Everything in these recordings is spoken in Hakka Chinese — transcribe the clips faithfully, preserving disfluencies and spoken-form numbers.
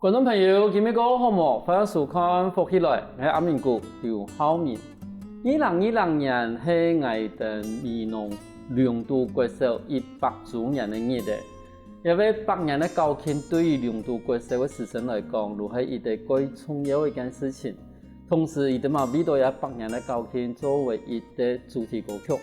觀眾朋友，今晡日過好無？歡迎收看《福氣來》，𠊎係阿明哥劉浩明。二零二零年係𠊎等美濃龍都國小一百週年个日仔。這位百年个校慶對於龍都國小个師生來講，就係一個蓋重要个一件事情。 同時，佢兜嘛為著這百年个校慶做為一個主題歌曲。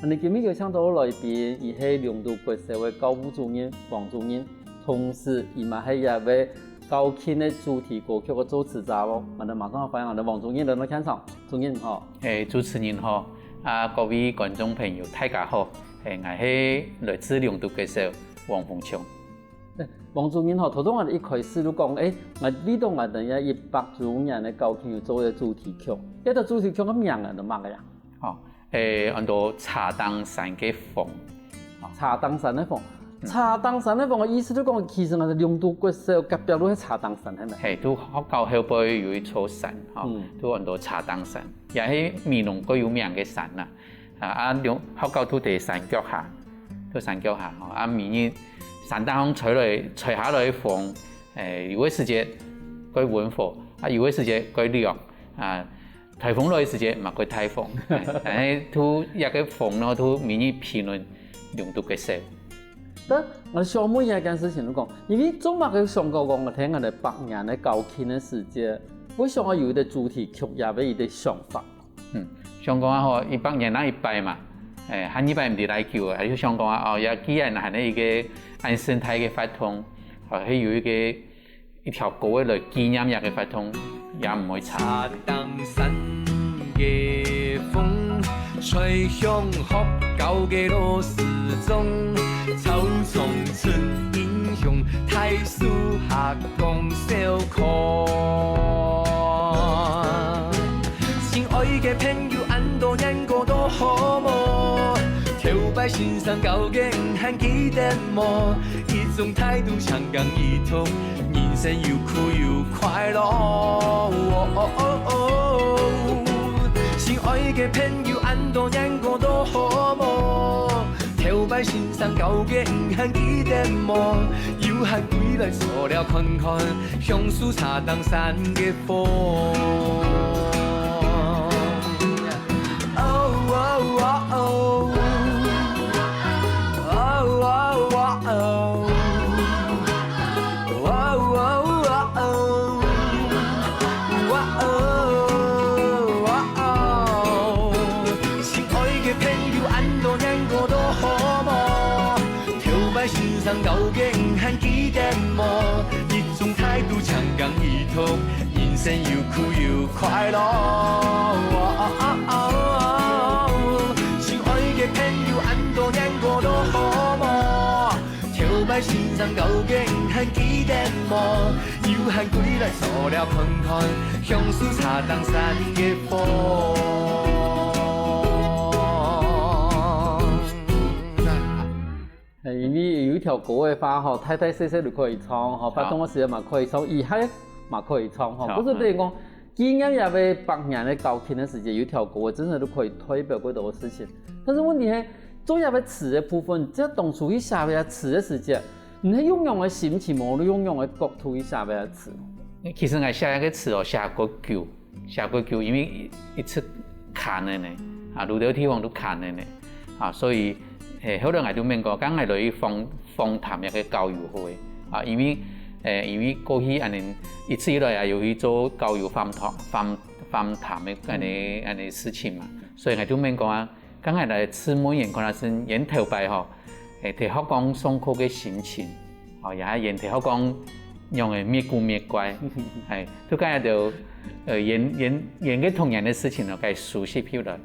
𠊎等今晡日邀請到个來賓，佢係龍都國小个教務主任黃主任，同時佢嘛係這位校慶个主題歌曲个作詞者哦。𠊎等馬上歡迎𠊎等黃主任來到現場。主任好。欸，主持人好，啊，各位觀眾朋友，大家好。欸，𠊎係來自龍都國小黃宏昌。 欸，黃主任吼，頭先𠊎等一開始就講，欸，𠊎為著𠊎等這一百週年个校慶有做一個主題曲，這個主題曲个名啊，安到麼个呀？哦，欸，安到茶頂山个風。茶頂山个風，嗯。茶頂山个風个意思就講，其實𠊎等龍都國小隔壁就係茶頂山，係無？係，就學校後背有一座山，吼，嗯。就安到茶頂山，也係美濃蓋有名个山啦。 啊，啊，龍，學校就在山腳下，就山腳下吼。啊，每日山頂上吹來，吹下來个風，欸，有个時節蓋溫和，啊，有个時節蓋涼，啊，颱風來个時節嘛蓋大風。欸，但係就這個風咯，就每日評論龍都國小。但𠊎想問一件事情，就講，因為做麼个想到講，𠊎等个百年个校慶个時節，會想愛有一個主題曲，也會有一個想法。 嗯，想講啊吼，一百年啊一擺嘛，欸，還一擺毋知幾久啊，就想講啊，哦，也既然還係一個恁盛大个活動，哦，係有一個，一條歌仔來紀念這個活動，也毋會差。茶頂山个風，吹響學校个老師鐘，操場出英雄，大樹下講笑科。 親愛个朋友，恁多年過到好無？頭擺先生教个你還記得無？一種態度，像講一通，人生有苦有快樂。哦，哦，哦，哦。親愛个朋友，恁多年過到好無？頭擺先生教个你還記得無？有閒歸來坐尞看看，享受茶頂山个風。哦，哦，哦，哦。哦，哦，哦，哦。 哇哦，哇哦，哇哦，哇哦。親愛个朋友，恁多年過到好無？頭擺先生教个你還記得無？一種態度，像講一通，人生有苦有快樂。哦，哦，哦，哦。親愛个朋友，恁多年過到好無？ 頭擺先生教个你還記得無？有閒歸來坐尞看看，享受茶頂山个風。欸，因為有一條歌个話吼，大大細細都可以唱吼，好。發動个時節嘛可以唱，以後嘛可以唱吼。好，不是等於講，嗯。 紀念這位百年个校慶个時節，有一條歌真的都可以代表蓋多个事情。但是問題係，做這位詞个部分，這當初去寫這詞个時節，你係用樣个心情，無用樣个角度去寫這詞？其實𠊎寫這個詞哦，寫過久，寫過久，因為一直卡等呢，啊，有兜地方都卡等呢，啊，所以，欸，後來𠊎就問講，該𠊎來去訪，訪談這個校友會，啊，因為，欸，因為過去恁呢，一直以來也有去做校友訪談，訪 訪談个恁呢，恁呢事情嘛。所以𠊎就問講啊，該𠊎來試問一下看啊，先，先頭擺吼，欸，在學校上課个心情，吼，也係先在學校仰仔搣古搣怪，欸，就該兜，呃，先，先，先个童年个事情咯，該收集起來，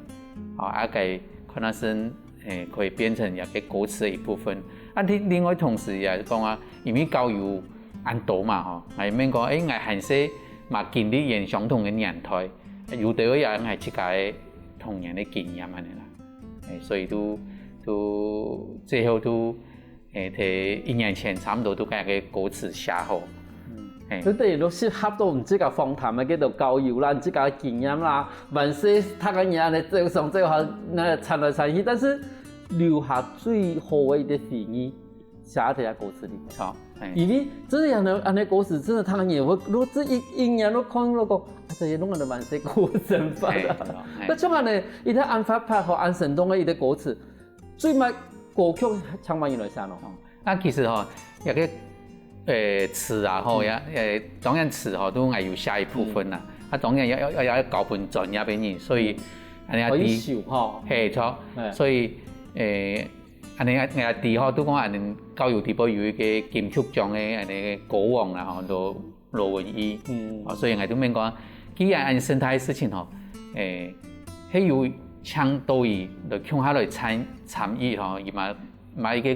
吼，啊，該看啊先，欸，可以變成一個歌詞个一部分。啊，另，另外同時也講啊，因為校友恁多嘛，吼，𠊎問講，欸，𠊎還細嘛經歷先相同个年代， 有兜也係自家个童年个經驗恁呢啦。欸，所以都，都，最後都，欸，在一年前差不多都該個歌詞寫好。嗯。欸。就等於都適合到你自家訪談个該兜校友啦，你自家个經驗啦，還細讀个人恁呢走上走下，恁呢參來參去，但是留下最好个一個回憶，寫在這歌詞裡面。好。因為真个恁樣恁樣歌詞，真个聽个人會，如果這一一年都看到講，啊，這些攏恁樣慢些過生活啊。該像恁樣，一個恁活潑吼，恁生動个一個歌詞，最尾歌曲請麼人來寫咯？啊，其實吼，這個呃詞啊吼，也呃當然詞吼都還有寫一部分啦。啊，當然也也也也交分專業个人，所以恁樣可以修吼。嘿，著，所以呃。 恁樣𠊎知吼，都講恁樣教育底背有一個金曲獎个恁樣歌王啦吼，羅羅文義。嗯，所以𠊎都問講，既然恁樣生態个事情吼，誒，係有請到佢來共下來參參與吼，佢嘛嘛一個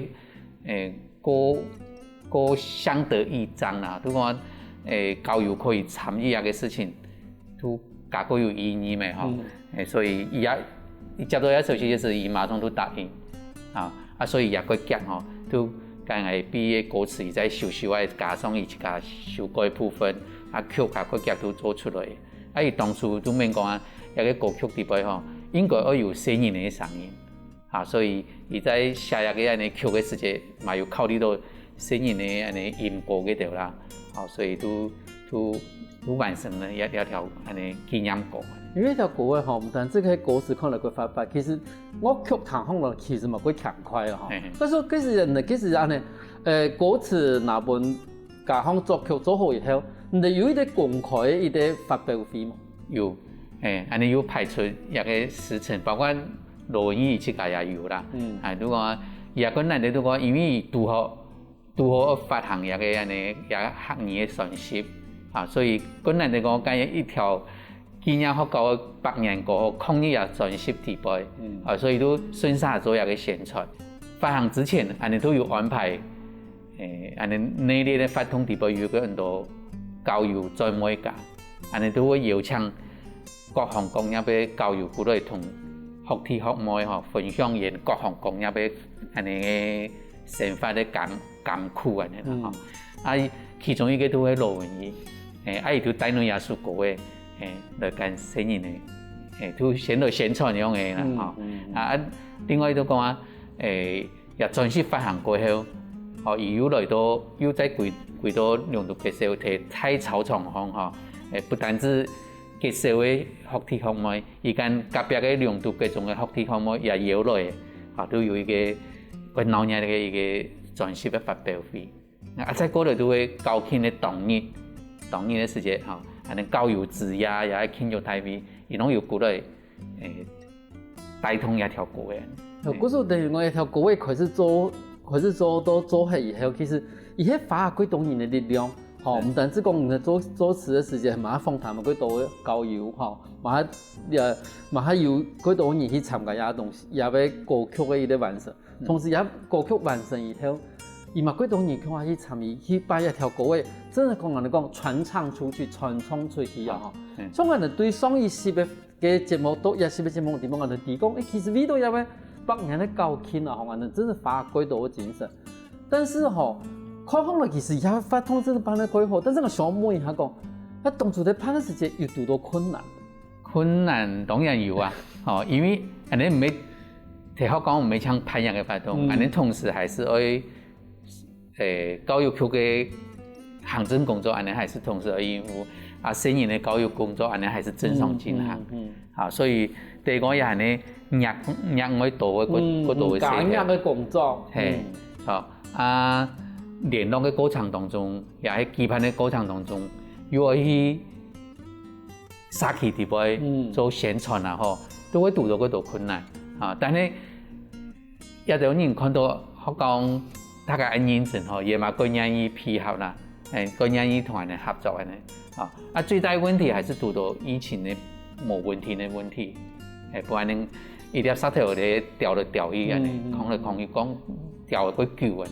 誒過過相得益彰啦，都講誒教育可以參與啊个事情。 都較過有意義咩吼。誒，所以佢也佢接到這消息个時，佢馬上都答應啊，啊，所以也過遽吼，都剛剛畢業歌詞佢再修修啊，加上佢自家修改部分，啊，曲也過遽都做出來。啊，佢當初都問講啊，這個歌曲底背吼，應該愛有細人个聲音。 啊，所以佢在寫這個恁樣曲个時節，嘛有考慮到細人个恁樣音高个頭啦，啊，所以都都都完成了這這條恁樣紀念歌。因為這條歌个吼，毋單止係歌詞看了會發發，其實樂曲聽好了，其實嘛會輕快了吼。但是其實呢，其實恁樣，呃，歌詞拿分加上作曲做好以後，你有一個公開个一個發表會嘛？有，誒，恁樣有排出這個時程，包括 羅文義自家也有啦。嗯，啊，如果也困難个，如果因為堵好堵好發行這個恁樣這個客語个專輯，啊，所以困難个講，該一條紀念學校个百年過後，抗日也專輯底背，嗯，啊，所以都順續做這個宣傳。發行之前，恁樣都有安排，誒，恁樣內列个活動底背有个很多交流專賣家。 恁樣都會邀請各行各業个交流過來同學弟學妹吼分享佢各行各業个恁樣个生活个甘甘苦恁樣啦吼。啊，其中一個都係羅文義，誒，啊，佢就帶了這首歌个，誒，來跟細人个，誒，就先來宣傳樣个啦吼。啊，另外都講啊，誒， 這專輯發行過後，吼，佢又來到又再歸歸到龍都國小个大操場項吼，誒，不單止國小个學弟學妹，佢跟隔壁个龍都國中个學弟學妹也邀來，吼，都有一個很鬧熱个一個專輯个發表會。啊，再過來都會校慶个當日，當日个時節吼，恁樣校友之夜也慶祝大會，佢攏有過來，誒， 帶動這條歌个。故所等於講，這條歌个開始做，開始做到做起以後，其實佢係花幾多人个力量，吼，毋單止講你作作詞个時節，嘛訪談嘛幾多个交友，吼，嘛也嘛也有幾多人去參加這東西，這個歌曲个一個完成。同時，這歌曲完成以後，佢嘛幾多人共下去參與，去把這條歌个，真个講恁樣講，傳唱出去，傳唱出去啊，吼。像恁樣對上一集个 个節目，到這集个節目地方，𠊎兜提供，誒，其實為到這個百年个校慶啊，吼，𠊎兜真係花過多个精神。但是吼，看起來其實這個活動真係辦得過好，但是𠊎想問一下講，該當初在辦个時節有堵到困難？困難當然有啊，吼，因為恁樣毋係，頭下講毋係淨辦這個活動，嗯，恁樣同時還係愛 誒，教育局个行政工作恁樣還係同時愛應付，啊，細人个教育工作恁樣還係正常進行。嗯，嗯，嗯。啊，所以，等於講也恁樣額額外多个，過，嗯，過多个事情。嗯，加額个工作。嘿，嗯。好，啊，聯絡个過程當中，也係舉辦个過程當中，又愛去社區底背，嗯，做宣傳啊，吼，都會堵到過多困難。啊，但係 也有人看到，好講大家恁認真吼，也嘛過願意配合啦，誒，過願意同𠊎兜合作恁樣。啊，啊，最大个問題還係堵到疫情个無穩定个問題，誒，不然呢，一粒石頭咧掉來掉去恁樣，嗯，嗯，囥來囥去，講掉會過久恁樣。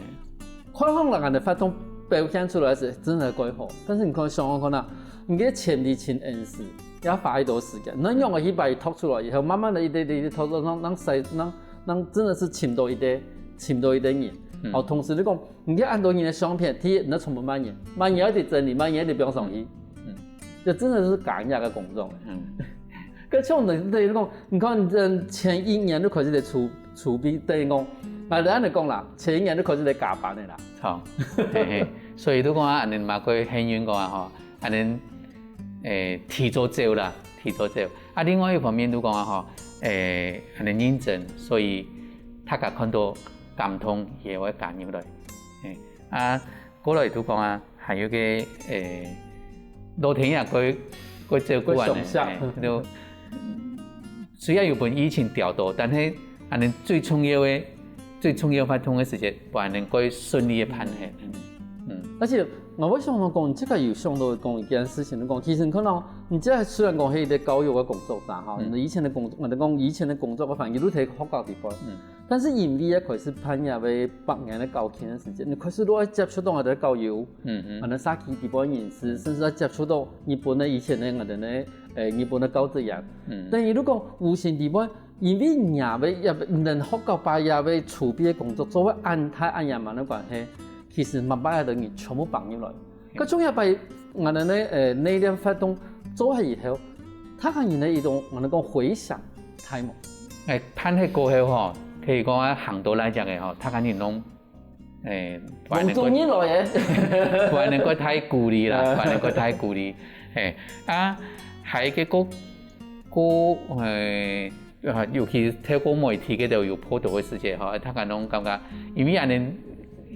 看起來恁樣个活動表現出來係真个過好，但是你看想想看啊，你个前期請恩師，要花幾多時間，你仰般去把佢托出來以後，慢慢个一點點一點托，讓讓使讓 那真的是尋到一個，尋到一個人。嗯。哦，同時你講，你看恁多人个相片，第一，你要成本慢人，慢人要得整理，慢人要得放上去。嗯。這真的是加額个工作。嗯。該像你等於講，你看你這前一年就開始在籌，籌備，等於講，啊，人家講啦，前一年就開始在加班的啦。好，嘿嘿。所以就講啊，恁樣嘛，佢幸運講啊吼，恁樣，誒，提早走啦，提早走。啊，另外一方面就講啊吼，誒，恁樣認真，所以大家看到感動，也會加入來。誒，啊，過來就講啊，還有个，誒，老天爺佢，佢照顧恁樣，佢賞識。誒，就雖然有分疫情吊到，但係恁樣最重要个，最重要活動个時節，還能夠順利个辦下。嗯。而且𠊎會想到講，你這個有想到講一件事情，講其實你看到，你這雖然講係一個教育个工作者哈，嗯。你以前个工作，𠊎講以前个工作个環境，你在學校地方，嗯。但是因為一開始辦這个百年个校慶个時間，你開始都愛接觸到𠊎个教育，嗯嗯。可能社區地方人士，甚至愛接觸到日本个以前个𠊎个呢，誒，日本个教職員。嗯。等於如果無形地方 因為若个也能學校把若个籌備个工作做到恁大恁樣慢个關係，其實慢慢个人全部放入來。嗯。該種也把𠊎等呢，呃，內斂活動做下以後，大家人个一種，𠊎等講回響，大無？誒，辦忒過後吼，可以講啊，行到哪隻个吼，大家人攏，誒，往中意來个。不然能夠太鼓勵啦，啊。不然能夠太鼓勵。誒，啊，還有一個，個，誒， 啊，尤其透過媒體該兜有報導个時節吼，大家攏感覺，因為恁樣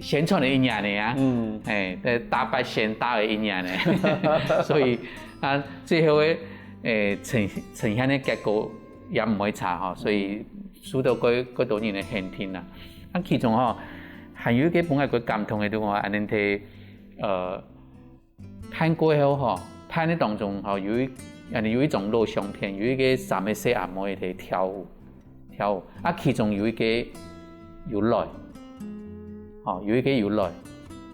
宣傳了一年了啊，嗯。誒，呃，打八仙打了一年了，所以啊，最後个，誒，呈，呈現个結果也毋會差吼，所以受到蓋，蓋多人个肯定啦。啊，其中吼，還有一個分𠊎蓋感動个，就講恁樣个，呃， 辦過後吼，辦个當中吼，有一，有一張老相片，有一個三個細阿妹在跳舞，跳舞。啊，其中有一個有來，吼，有一個有來。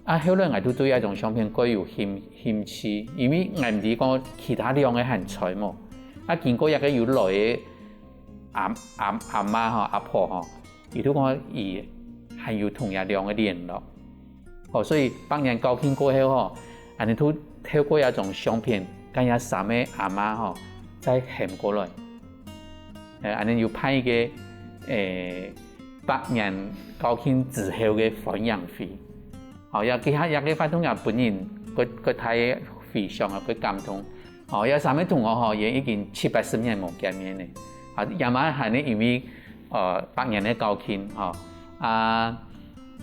啊，後來𠊎就對該張相片蓋有興，興趣，因為𠊎毋知講其他兩個還在無。啊，經過一個有來个阿，阿，阿嬤吼，阿婆吼， 佢就講佢還有同這兩個聯絡。哦，所以百年校慶過後吼，恁樣就透過這張相片，跟這三個阿嬤吼，再喊過來。誒，恁樣又辦一個，誒，百年校慶之後个歡迎會。哦，這個，這個活動也分人蓋，蓋大个回響啊，蓋感動。 哦，這三個同學吼，也已經七八十年無見面了。啊，也嘛還係因為，呃，百年个校慶吼，啊，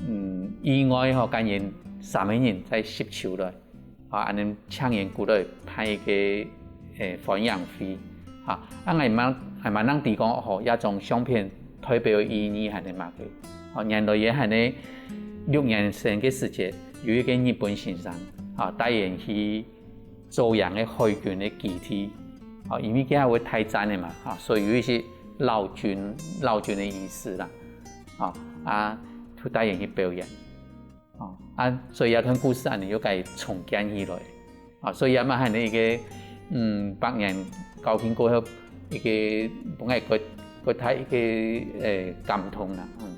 嗯，意外吼，跟佢三個人再集聚來，啊，恁樣請佢過來辦一個，誒，歡迎會。啊，啊，𠊎嘛，𠊎嘛正知講，吼，這張相片代表个意義還係麼个。哦，原來也還係六年生个時節，有一個日本先生，啊，帶佢去 朝陽个海軍个基地，哦，因為該下會大戰个嘛，啊，所以有一些老軍，老軍个意思啦，啊，啊，就帶佢去表演，哦，啊，所以這段故事恁樣又再重建起來，啊，所以也嘛還係一個，嗯，百年校慶過後，一個分𠊎蓋，蓋大一個，誒，感動啦，嗯。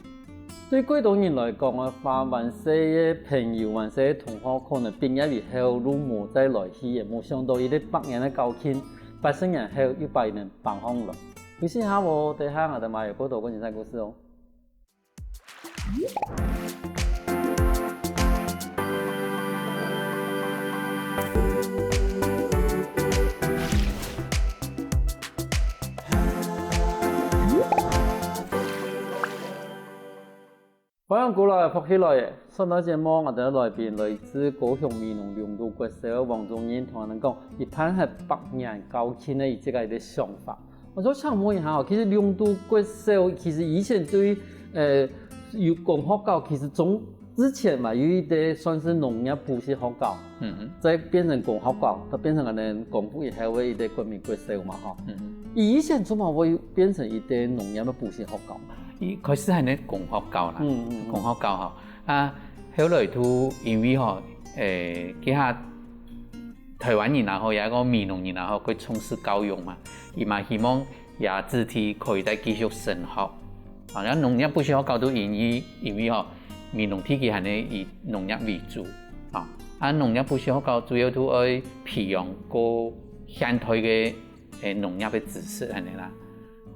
對蓋多人來講啊，話還細个朋友、還細个同學，可能畢業以後就無再來去，也無想到一個百年个校慶，八十年後又把佢等放上來。休息下哦，等下𠊎等嘛有更多个人生故事哦。 歡迎歸來，福氣來了！上段節目，𠊎等个來賓來自高雄美濃龍都國小个黃宗任，同𠊎等講，佢辦忒百年校慶个佢自家个想法。𠊎想請問一下哦，其實龍都國小其實以前對於，呃，有公學校，其實從之前嘛，有一個算是農業補習學校，嗯哼。再變成公學校，再變成𠊎等光復以後个一個國民國小嘛，吼。嗯哼。佢以前做麼个會變成一個農業个補習學校？ 一開始還係公學校啦，嗯，嗯，嗯。公學校吼，啊，後來就因為吼，誒，該下台灣人也好，也係講美濃人也好，蓋重視教育嘛，佢嘛希望佢子弟可以再繼續升學。啊，然後農業補習學校就因為，因為吼，美濃地區還係以農業為主，啊，啊，農業補習學校主要就愛培養較現代个 誒，農業个知識恁樣啦。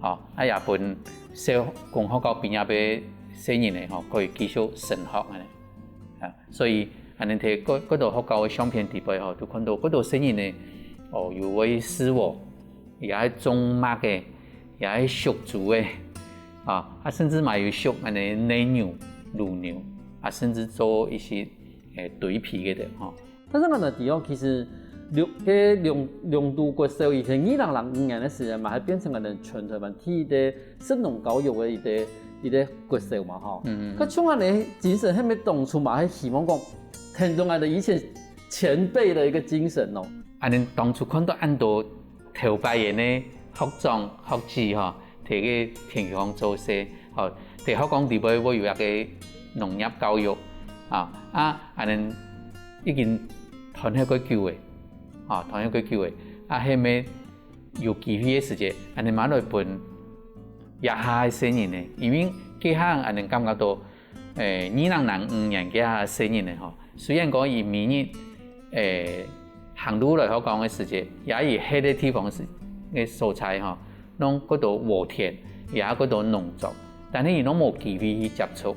吼，啊，也分小，公學校畢業个細人仔吼，可以繼續升學恁樣。啊，所以恁樣在各、各多學校个相片底背吼，就看到各多細人仔，哦，有會蒔禾，也會種麥仔，也會畜豬仔，啊，啊，甚至嘛有畜恁樣奶牛、乳牛，啊，甚至做一些，誒，堆肥个吼。但是𠊎等知哦，其實龍、該龍、龍都國小以前二零零五年个時間嘛，還變成𠊎等全台灣第一个食農教育个一个、一个國小嘛吼。嗯嗯。該像恁樣精神，係毋係當初嘛，係希望講聽到𠊎等以前前輩个一个精神哦。恁樣當初看到恁多頭擺个學長、學姐吼，在該田區項做事，吼，在學校底背會有一个農業教育，啊，啊，恁樣已經斷忒較久个，啊，斷忒較久个，啊，係毋係有機會个時節，恁樣嘛來分這下个細人仔，因為該下恁樣感覺到，誒，二零零五年該下个細人仔吼，雖然講佢每日，誒，行路來學校个時節，也佢歇个地方時、个所在吼，攏較多禾田，也較多農作，但係佢攏無機會去接觸。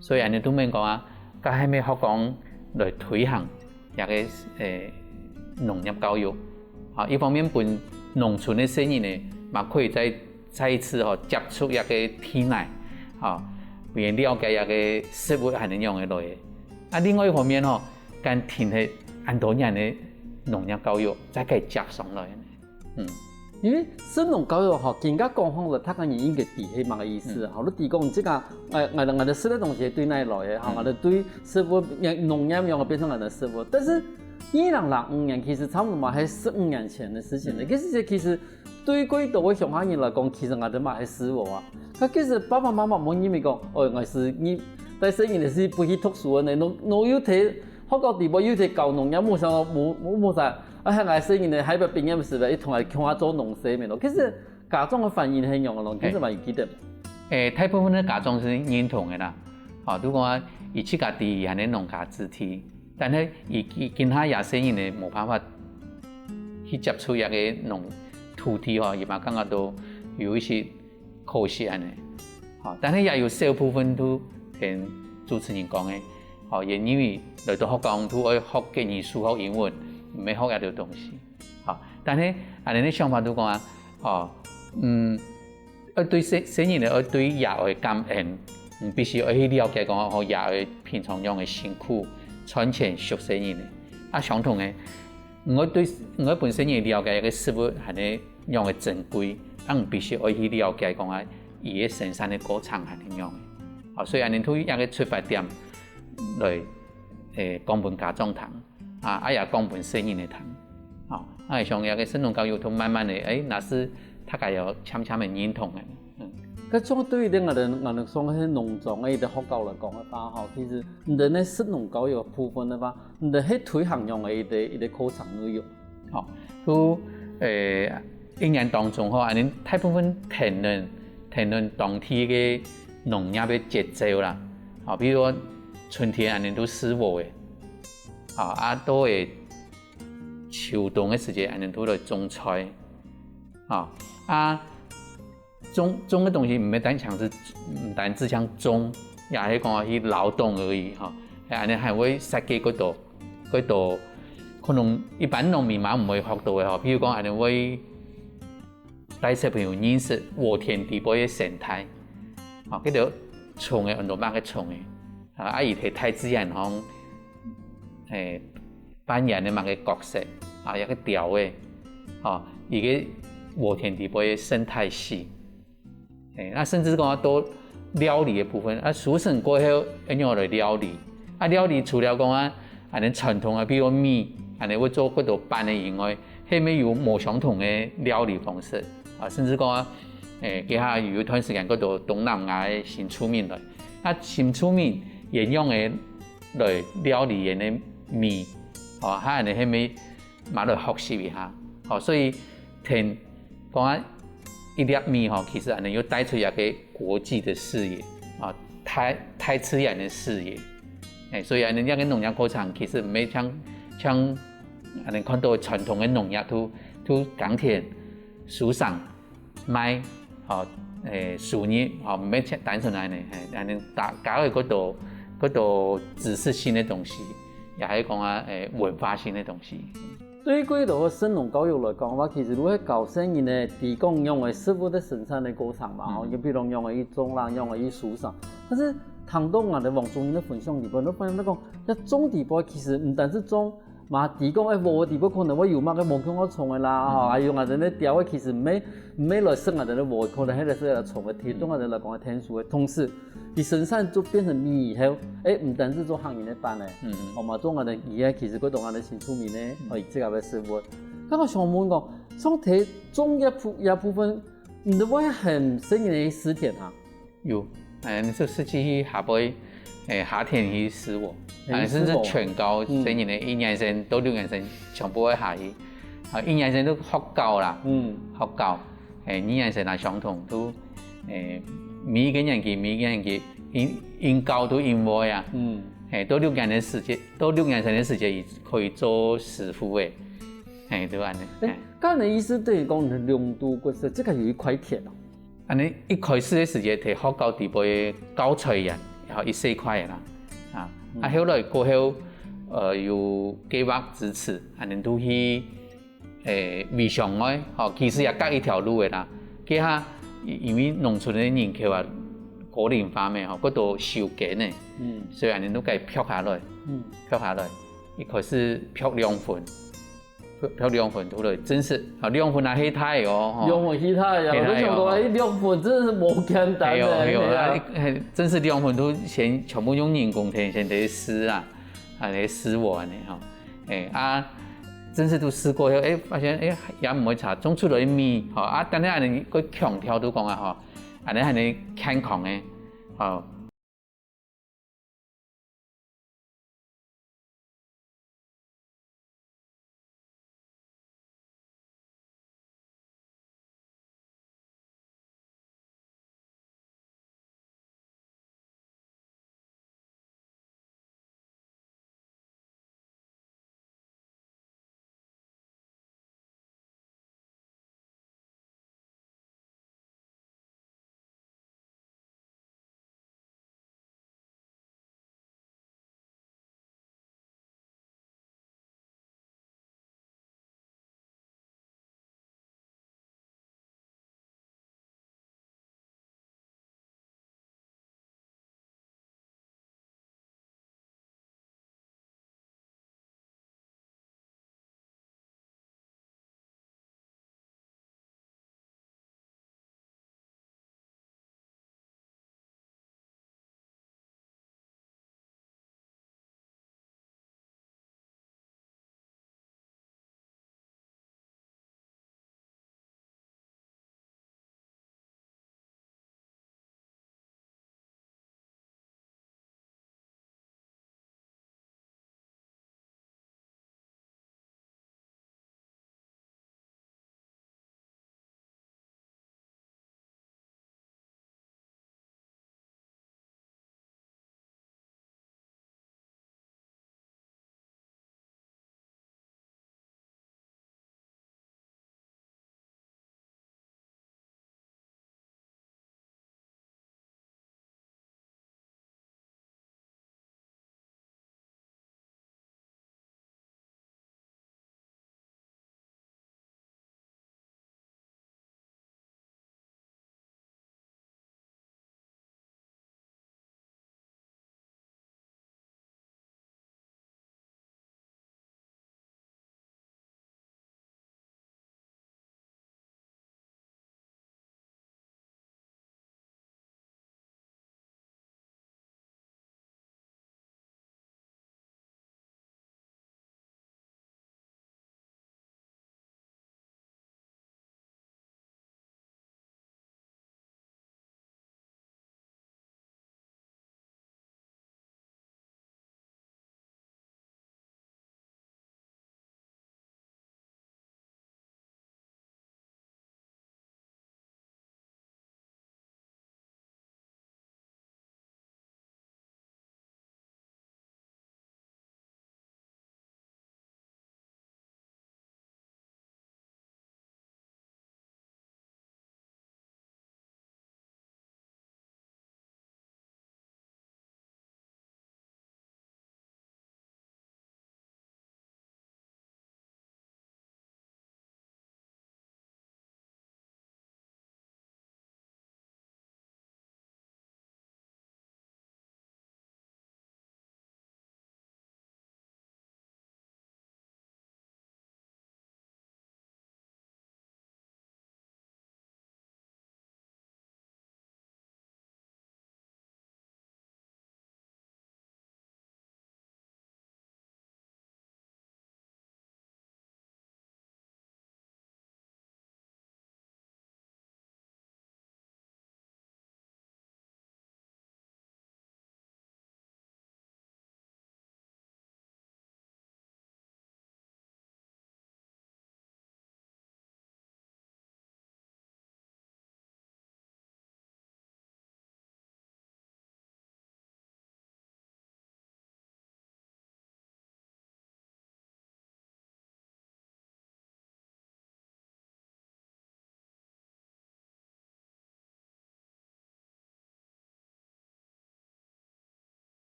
所以恁樣都免講啊，該係毋係學校來推行 這个，誒，農業教育。啊，一方面分農村个細人仔嘛可以再、再一次吼接觸這个地泥，啊，分佢了解這个食物係仰仔來个。啊，另外一方面吼，敢停忒恁多年个農業教育，再該接上來呢。 嗯。因為食農教育吼，今下講好了，大家人應該知係麼个意思。嗯。吼，你知講這个，𠊎、𠊎、𠊎等食个東西對哪來个，吼，嗯。𠊎等對食物、農業仰仔變成𠊎等食物。但是二零零五年其實差不多嘛，係十五年前个事情了。嗯。其實這其實對較多个鄉下人來講，其實𠊎等嘛係蒔禾啊。該其實爸爸媽媽無認為講，哦，𠊎係你帶細人仔係毋去讀書个呢，哪、哪有在 學校底背有在教農業，無想到無、無、無啥，啊，喊𠊎細人仔，下擺畢業時節，一同來共下做農事咩咯。其實家長个反應係仰仔咯，其實嘛有記得。誒，大部分个家長係認同个啦。啊，如果佢自家知佢係農家子弟，但係佢、佢今下這細人仔無辦法去接觸這个農、土地吼，佢嘛感覺到有一些 可惜恁仔。吼，但係也有小部分都像主持人講个，吼，也因為來到學校都愛學國語、數學、英文，毋係學這兜東西。吼，但係恁仔个想法都講啊，吼，嗯，愛對細、細人仔愛對爺哀感恩，嗯，必須愛去了解講，吼，爺哀平常仰仔辛苦賺錢畜細人仔。啊，相同个， 你愛對、你愛分細人了解一个食物係仰仔珍貴，啊，你必須愛去了解講啊，佢个生產个過程係仰仔。哦，所以恁仔對這个出發點來，誒，講分家長聽，啊，啊也講分細人仔聽。哦，啊，像這个食農教育都慢慢个，誒，若係大家有漸漸个認同个，嗯。該相對於𠊎等、𠊎等算係農庄个一个學校來講个話，吼，其實你等个食農教育个部分个話， 你等係推行仰仔一个、一个課程內容？哦，都，誒，一年當中吼，恁仔大部分跈等、跈等當地个農業个節奏啦。哦，比如講春天恁仔都蒔禾个，啊，啊，到个秋冬个時節，恁仔都來種菜，啊，啊， 種、種个東西毋係單淨係、毋單淨像種，也係講去勞動而已吼。係恁仔還會設計較多、較多，可能一般農民嘛毋會學到个吼。譬如講恁仔會帶小朋友認識禾田底背个生態，吼，該兜蟲仔，安到麼个蟲仔，啊，啊，佢在大自然項，誒， 扮演个麼个角色，啊，一个鳥仔，吼，一个禾田底背个生態系。誒，那甚至講到料理个部分，啊，收成過後，愛仰來料理。啊，料理除了講啊，恁仔傳統啊，比如米，恁仔會做較多粄个以外，還有無相同个料理方式，啊，甚至講啊，誒，這下有一段時間，較多東南亞个新住民來，啊，新住民也仰仔 來料理𠊎个米，吼，還恁仔係毋係嘛來學習一下，吼，所以聽講啊，一粒米吼，其實恁仔又帶出一个國際个視野，啊，大、大自然个視野，誒，所以恁仔這个農業課程其實毋係像、像恁仔看到傳統个農業都、都耕田、收成、 賣，吼，誒，收入，吼，毋係單純恁仔，係，恁仔大家个角度，較多知識性个東西，也係講啊，誒，文化性个東西。對於這个神農教育來講个話，其實就係教細人仔，知講仰仔食物个生產个過程嘛，吼，嗯。就比如仰仔去種啦，仰仔去收成。但是聽到𠊎兜黃主任个分享裡背，就發現講，這種知背其實毋單止種 嘛知講，誒，禾仔底背可能會有麼个無共樣蟲仔啦，吼，嗯。還有𠊎兜个鳥仔其實毋係，毋係來食𠊎兜个禾，可能係來食𠊎兜蟲仔，對𠊎兜來講係𢯭手个。同時，佢生產就變成米以後，誒，毋單止做客人个飯仔，嗯。哦，嘛做𠊎兜魚仔，其實過當𠊎兜新住民个，嗯。哦，自家个食物。該𠊎想問講，像在種這部，這部分，你都會喊細人仔去試田啊？ 有，嗯，就實際去下背，誒，下田去試禾，嗯，啊，甚至全校，試禾。嗯。細人仔一年生到六年生全部會下去。啊，一年生都學校啦，嗯。學校，誒，二年生也相同，都，誒，每一个年級，每一个年級，應，應教都應會啊。嗯。誒，到六年个時節，到六年生个時節，佢可以做師傅个。誒，就恁仔。誒，誒。該你意思等於講，你兩度過世，這个有一塊田哦？ 恁仔一開始个時節，在學校底背教材園，然後一細塊个啦，啊，嗯。啊，後來過後，呃，有計畫支持，恁仔都去，誒，圍牆外，吼，其實也隔一條路个啦。該下，因，因為農村个人口啊，高齡化咩，吼，過多收耕个，嗯。所以恁仔都該劈下來，嗯。劈下來，一開始劈兩分， 漂，漂兩分出來，真實，啊，兩分啊，係大哦，吼。兩分係大啊，係大哦，我都想講，吼。哎，兩分真的是無簡單的，係哦，係哦，係啊。啊，係，真實兩分都先全部用人工田先得施啊，啊，來施禾恁仔吼。哎，啊，真實都施過後，哎，發現，哎，也毋會差，種出來个米，吼，啊，但係恁仔，佢強調都講啊，吼，恁仔還係健康个，吼。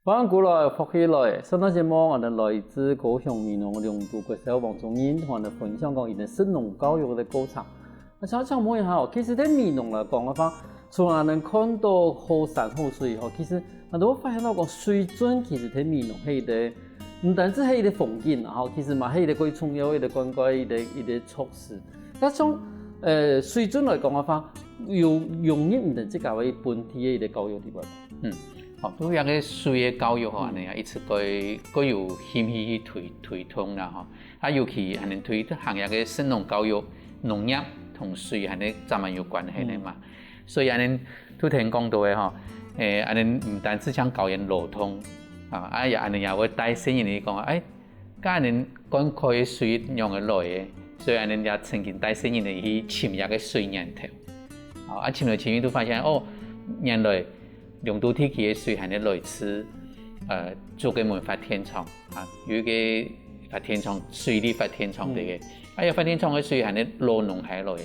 歡迎歸來，福氣來！上段節目，𠊎等來自高雄美濃龍都國小黃宗任同𠊎等分享講佢等食農教育个過程。啊，想請問一下哦，其實在美濃來講个話，除了𠊎等看到好山好水吼，其實𠊎等會發現到講水圳其實在美濃係一個，毋單淨係一個風景啊，吼，其實嘛係一個最重要、一個觀光、一個一個措施。該從呃水圳來講个話，有融入你等自家个本地个一個教育裡背無？嗯，好，對於這個水个教育吼，嗯，恁樣啊，一直過過有興趣去推推動啦吼。啊，尤其恁樣推行這個食農教育，農業同水恁樣正蠻有關係个嘛。嗯。所以恁樣頭先講到个吼，誒，恁樣毋單淨像教佢等勞動啊，啊也恁樣也會帶細人去講，誒，該恁樣灌溉个水仰仔來个，所以恁樣也曾經帶細人去尋這個水源頭。哦，啊，尋來尋去都發現，哦，原來龍都地區个水還係來自，呃，竹个文發電廠啊，有一個發電廠，水利發電廠，嗯，對个。啊，這發電廠个水還係老農還來个。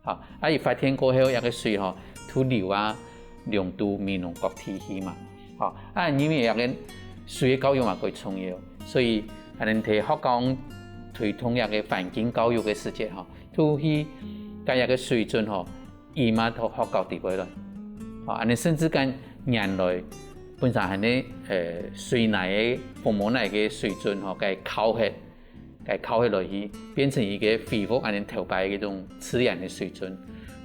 好，啊，佢發電過後，這個水吼，就流啊，龍都美濃各地去嘛。好，啊，因為這個水个教育嘛，蓋重要，所以，恁樣在學校推動這個環境教育个時節吼，就去將這個水圳吼，引入到學校裡背來。好，恁樣甚至將原來本身恁樣，呃，水泥个、紅毛泥个水圳吼，該敲忒， 該敲忒來去，變成一個恢復恁樣頭擺該種自然个水圳，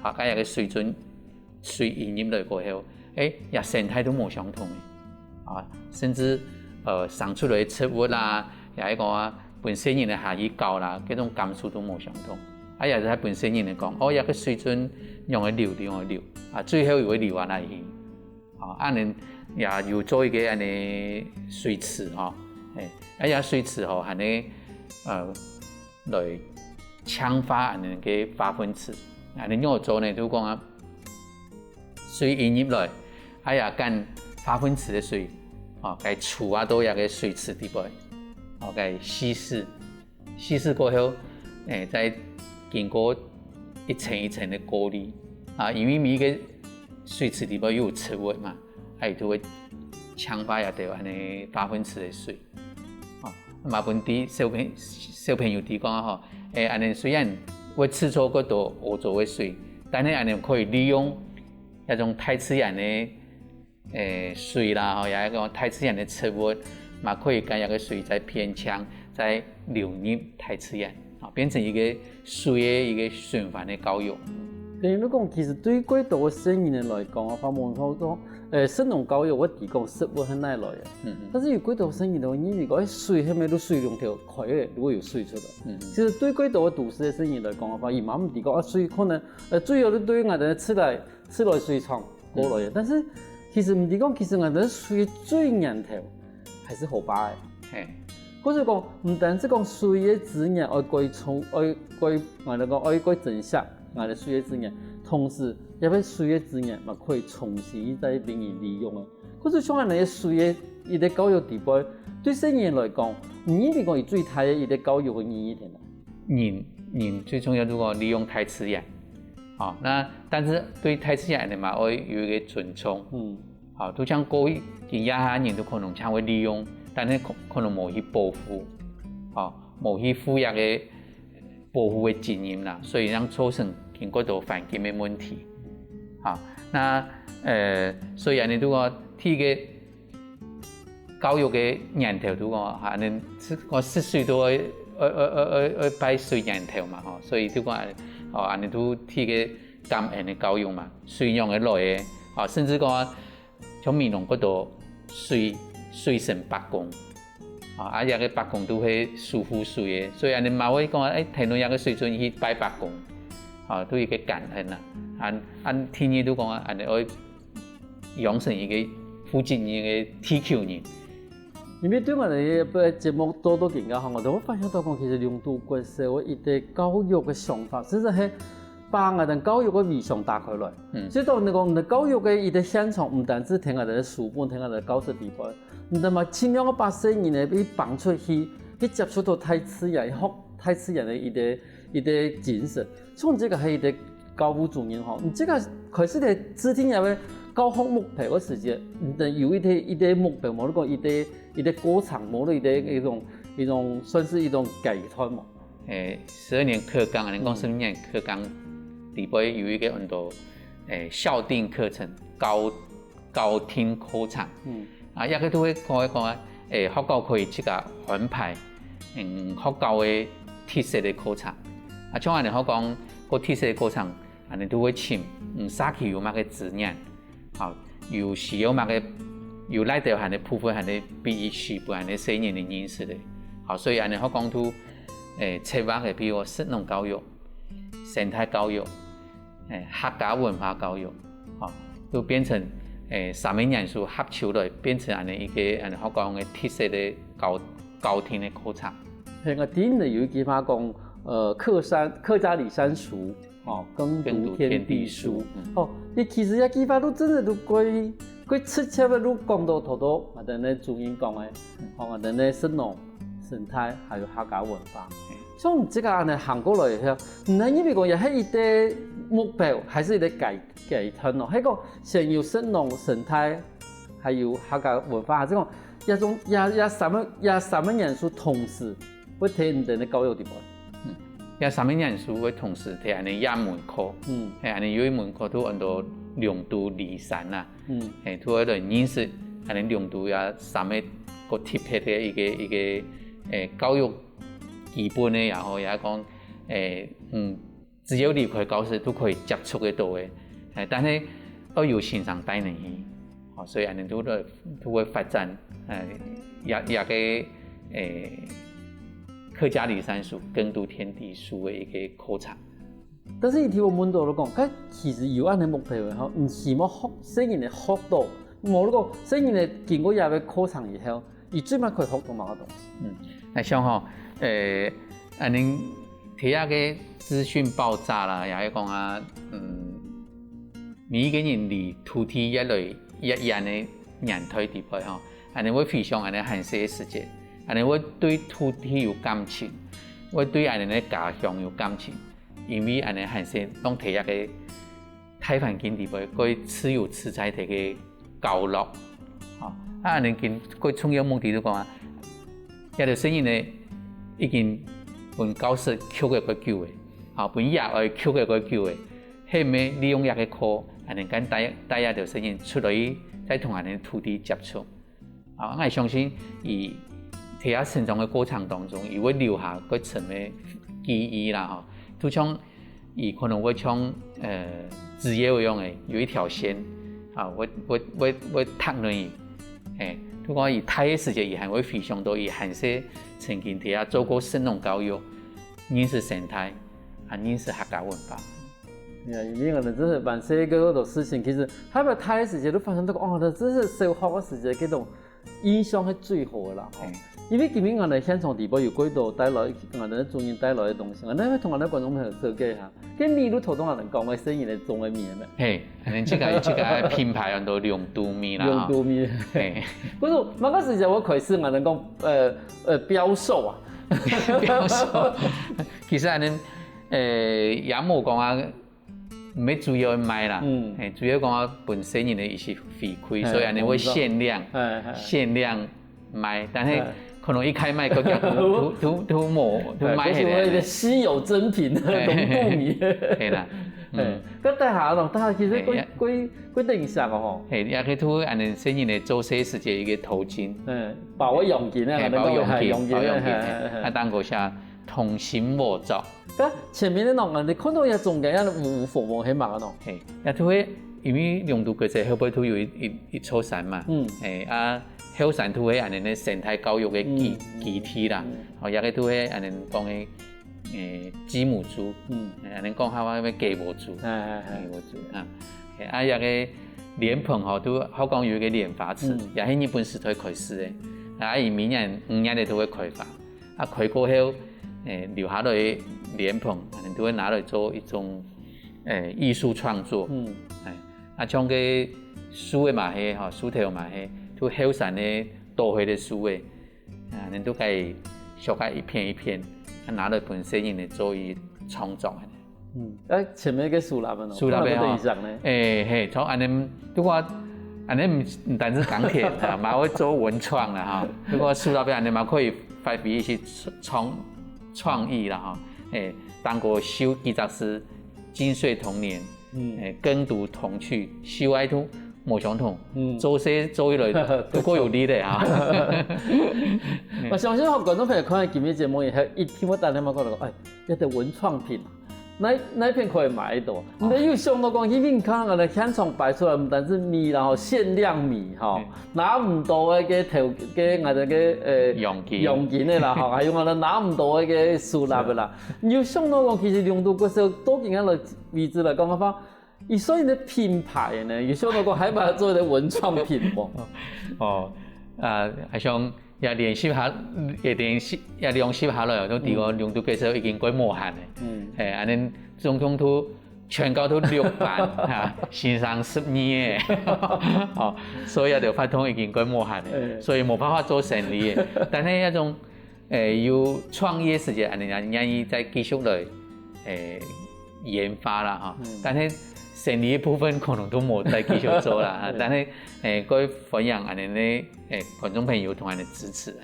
啊，該這個水圳水引入來過後，誒，這生態都無相同个，啊，甚至，呃，生出來个植物啊，也係講啊，分細人仔下去搞啦，該種感受都無相同。啊，也係分細人仔講，哦，這個水圳仰仔流，仰仔流，啊，最後又會流到哪去？ 哦，恁樣也有做一個恁樣水池吼，嘿，啊，這水池吼，還係，呃，來淨化恁樣个化糞池。恁樣仰做呢？就講啊，水引入來，啊，也將化糞池个水，哦，該儲啊到這個水池裡背，哦，該稀釋。 稀釋過後，誒，再經過一層一層个過濾。啊，因為每一個水池裡背有植物嘛，啊，佢就會淨化這兜恁樣化糞池个水。哦，嘛分小朋，小朋友知講吼，誒，恁樣雖然會製造較多污糟个水，但係恁樣可以利用這種大自然个 誒，水啦，吼，也係講大自然个植物，嘛可以將這個水再變淨，再流入大自然，啊，變成一個水个一個循環个教育。等於你講，其實對蓋多个細人仔來講，發問好多，誒，食農教育會知講食物係哪來个，嗯嗯。但是有蓋多細人仔認為講，誒，水係毋係就水龍頭開个，就會有水出來。嗯嗯。其實對蓋多个都市个細人來講个話，佢嘛毋知講，啊，水可能，呃，主要就對於𠊎兜个自來 自來水廠過來个。嗯。但是其實毋知講，其實𠊎兜水个最源頭還係河壩个。嘿。故所講，毋單淨講水个資源愛蓋充，愛蓋，𠊎兜講愛蓋珍惜𠊎兜水个資源，同時也愛水个資源嘛可以重新再分人利用个。故所像𠊎兜个水个一個教育裡背，對細人來講，你認為講佢最大个一個教育个意義在哪？人，人最重要，如果利用大自然， 哦，那但是對大自然个嘛，愛有一個尊重。嗯。哦，就像過去，今這下人都可能常會利用，但係可，可能無去保護，哦，無去負這個保護个責任啦，所以正造成經過多環境个問題。好，那，呃，所以恁樣，如果第一個 教育个源頭就講，哈，恁樣，講食水都愛，愛，愛，愛，愛，愛拜水源頭嘛，吼，所以就講，哦，恁樣就提个感恩个教育嘛，水仰仔來个，啊，甚至講，像美濃蓋多水，水神伯公，啊，啊，這個伯公都係守護水个，所以恁樣嘛會講，誒，跈等這個水圳去拜伯公，啊，都一個感恩啊，恁，恁第二就講啊，恁樣愛 養成一個負責任个地球人。因為對𠊎兜个節目做到今下吼，𠊎兜會發現到講，其實龍都國小个一個教育个想法，甚至係把𠊎兜教育个理想打開來。嗯。所以當你講，你教育个一個現場，毋單淨停在你个書本，停在你个教室裡背，你嘛盡量个把細人仔去放出去，去接觸到大自然，學大自然个一個，一個精神。 像這個係一個教務主任吼，你這個開始个制定這個教學目標个時節，你等有一个一个目標，無論講一个一个過程，無論一个一種一種算是一種階段嘛。誒，十二年課綱，恁講十二年課綱，底背有一个很多誒校定課程，校校定課程。嗯，啊，也个都會講一講啊，誒，學校可以自家安排，嗯，學校个特色个課程。啊，像恁樣學校个特色个課程， 恁樣都會尋，嗯，社區有麼个資源，好，有需要麼个，有哪兜還个部分還个必須分恁樣細人个認識个，好，所以恁樣學校都，誒，策劃个，比如食農教育、生態教育、誒客家文化教育，好，都變成誒三个元素合起來，變成恁樣一个恁樣學校个特色个校校定个課程。係，𠊎聽有一句話講，呃，客山客家里山俗， 哦，耕讀天地書。哦，你其實這句話都真个都過過直接个，都講到頭頭，𠊎等个主任講个，哦，𠊎等个食農、生態，還有客家文化。像你這个恁樣行過來以後，你還認為講也係一个目標，還係一个階階段咯？係講先有食農、生態，還有客家文化，還係講這種這這三个這三个元素同時 會在你等个教育底背。這三个元素會同時在恁樣一門課，嗯，係恁樣有一門課都安到兩都里山啊，嗯，係都會來認識恁樣兩都這三个个特別个一个一个誒教育基本个也好，也講誒嗯。 只要離開教室都可以接觸得到个，誒，但係愛有先生帶你去，哦，所以恁樣都會都會發展，誒，也也个誒客家里山書、耕讀天地書个一个課程。但是你聽𠊎問到就講，該其實有恁樣目標个吼，你希望學細人仔學到，無就講細人仔經過這个課程以後， 佢最尾可以學到麼个東西？嗯，𠊎想吼，呃，恁樣，這下个資訊爆炸啦，也係講啊，嗯，每一个人離土地越來越遠个年代底背吼，恁樣會回想恁樣還細个時節，恁樣會對土地有感情，會對恁樣个家鄉有感情，因為恁樣還細，當在這个 大環境底背，可以自由自在个交流。吼，啊，恁樣个最重要目的就講啊，這兜細人仔已經分教室拘个較久个，吼，分爺哀拘个較久个，係毋係利用這个課，恁樣間帶帶這兜細人出來，再同恁樣土地接觸。 啊，𠊎相信佢在佢成長个過程當中，佢會留下較深个記憶啦，吼。就像佢可能會像呃紙鷂一樣个，有一條線，啊，會會會會䌈等佢。嘿，就講佢大个時節，佢還會回想到佢還細曾經在該做過食農教育，認識生態，啊，認識客家文化。 呀，因為𠊎等真係還細个好多事情，其實還吂大个時節都發生到，哦，這真係小學个時節，這種印象係最好个啦。吼。因為今日𠊎等現場底背有幾多帶來，𠊎等个主任帶來个東西，𠊎等會同𠊎等觀眾朋友紹介一下。該米就頭先𠊎等講个細人仔種个米咩？嘿，恁樣這个這个品牌安到兩都米啦。兩都米。嘿。可是麼个時節會開始𠊎等講，呃呃，標售啊？標售，其實恁樣，呃，也無講啊， 毋係主要賣啦，嗯，嘿，主要講啊分細人仔一息回饋，所以恁樣會限量，限量賣，但係可能一開賣，佢就都都都無，都賣忒了。就是一个稀有珍品，龍肚米。係啦，嗯，該大下咯，大下其實幾幾幾定向哦吼。嘿，也可以做恁樣細人仔做事時節一个頭巾，嗯，保个用品啊，嘿，保用品，保用品，啊，當个下同心合作。 該前面个喏，你看到這中間个五五紅紅係麼个喏？嘿，這就係因為龍都國小後背就有一一一座山嘛，嗯，嘿啊，後山就係恁樣个生態教育个基基地啦，哦，這个就係恁樣講个，誒，雞母豬，嗯，恁樣講客話个雞母豬，哎哎哎，雞母豬啊，嘿啊，這个蓮蓬吼，都好講有一个蓮花池，也係日本時代開始个，啊，佢每年五月个都會開花。 啊，開過後，誒，留下來个蓮蓬，恁樣都會拿來做一種，誒，藝術創作。嗯，誒，啊，像該樹仔嘛係，吼，樹頭嘛係，就後山个倒下个樹仔，啊，恁樣都可以削下一片一片，啊，拿來分細人仔做一創作。嗯，哎，前面个手拉个喏，手拉个吼看到个影响呢？哎嘿，从安尼，如果安尼毋毋单是钢铁啊，嘛会做文创啦哈。如果手拉个安尼嘛可以发挥一些创创意啦哈。哎，当个修几只是金穗童年，嗯，哎，耕读童趣，修爱读无相同，嗯做事做起来都过有力的哈。我相信吼，观众朋友看到今日节目以后，一定会打电话过来讲，哎，这个文创品啊，哪哪片可以买得到？你有想到讲，因为你看俺个现场摆出来，毋单是米啦吼，限量米吼，拿毋到个个头个俺个个呃用金用金的啦吼，还有俺拿毋到个个手拉个啦。你有想到讲，其实龙都国小到今个位置来讲个话，伊所有的品牌呢，有想到讲还把它做一个文创品无？哦，啊，好像也练习下，也练习也练习下来，都知个龙都国小已经过无限了。嗯，哎，安尼总共都全校都六班哈，先生十二个，哦，所以啊，就发通已经过无限了，哎所以无办法做生理的。但是那种，诶，有创业时间，安尼啊，愿意再继续来，诶，研发啦哈。嗯但是生理的部分可能都无再继续做啦哈。嗯但是，诶，各位欢迎安尼呢，诶，观众朋友同安尼支持。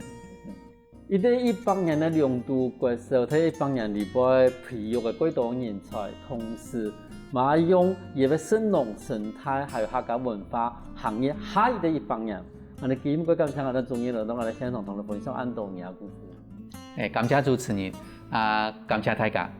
一个一百年的龙都国小，在一百年里背培育个几多人才，同时嘛用也个生农生态，还有客家文化行业下一个一百年。俺个今日感谢俺个中意了，同俺个现场同你分享恁多年个故事。诶，感谢主持人啊，感谢大家。